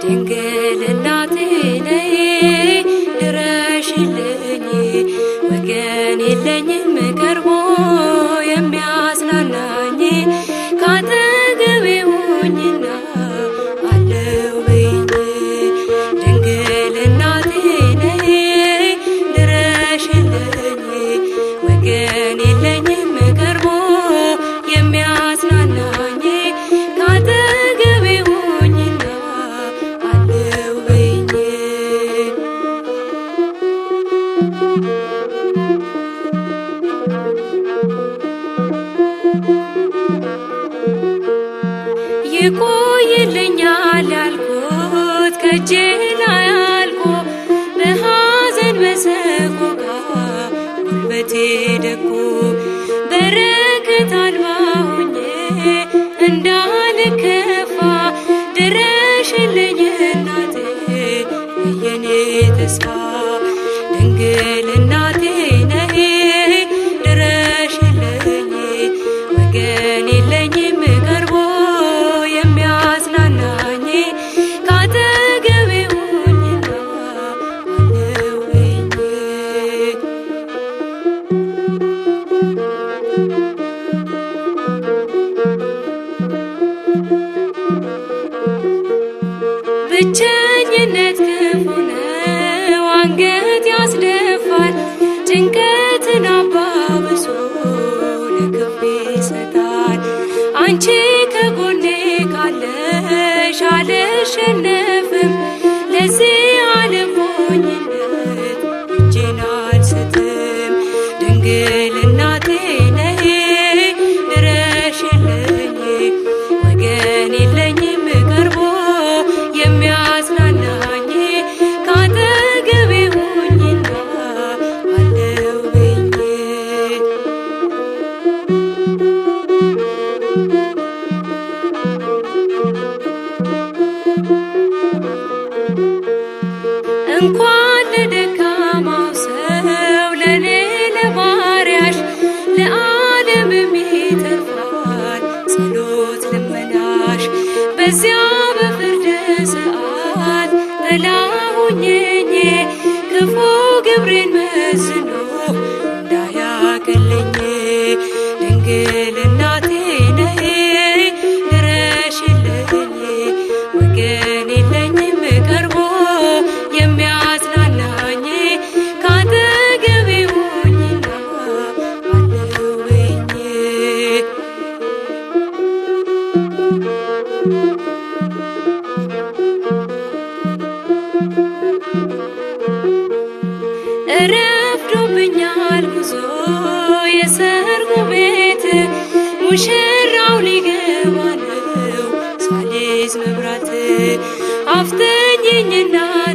ድንግል እናቴ ነይ ድረሽልኝ፣ ወገን የለኝም ቀርቦ የሚያጽናናኝ፣ ካጠገቤ ሁኚና አለው በይኝ። ድንግል እናቴ ነይ ድረሽልኝ፣ ወገን የለኝም ቀርቦ የሚያጽናናኝ፣ ካጠገቤ ሁኚና አለው በይኝ። ይቆይልኛል ያልኩት ከእጄ ላይ አልቆ፣ በሐዘን በሰቆቃ ጉልበቴ ደቆ፣ በረከት አልባ ሆኜ እንዳልከፋ፣ ድረሽልኝ እናቴ የኔ ተስፋ። ድንግል እናቴ ነይ ድረሽልኝ፣ ወገን የለኝም ቀርቦ የሚያጽናናኝ፣ ካጠገቤ ሁኚና አለው በይኝ። ብቸኝነት ክፉ ነው፣ አንገት ያስደፋል፣ ጭንቀትን አባብሶ ለክፉ ይሰጣል። አንቺ ከጎኔ ካለሽ አልሸነፍም፣ ለዚህ ዓለም ሞኝነት እጄን አልሰጥም። ድንግል እናቴ ነይ ድረሽልኝ፣ ወገን የለኝም ቀርቦ የሚያጽናናኝ፣ ካጠገቤ ሁኚና አለው በይኝ። እንኳን ለደካማው ሰው ለኔ ለባሪያሽ፣ ለዓለምም ይተርፋል ጸሎት ልመናሽ። በዚያ በፍርድ ሰዓት ጥላ ሁኚኝ፣ ክፉ ግብሬን መዝኖ እንዳያቀለኝ። ድንግል እናቴ ነይ ድረሽልኝ፣ ወገን የለኝም ቀርቦ የሚያጽናናኝ፣ ካጠገቤ ሁኚና አለው በይኝ። ረፍዶብኛል ጉዞ የሰርጉ ቤት፣ ሙሽራው ሊገባ ነው ሳልይዝ መብራት። አፍተኝኝ እናቴ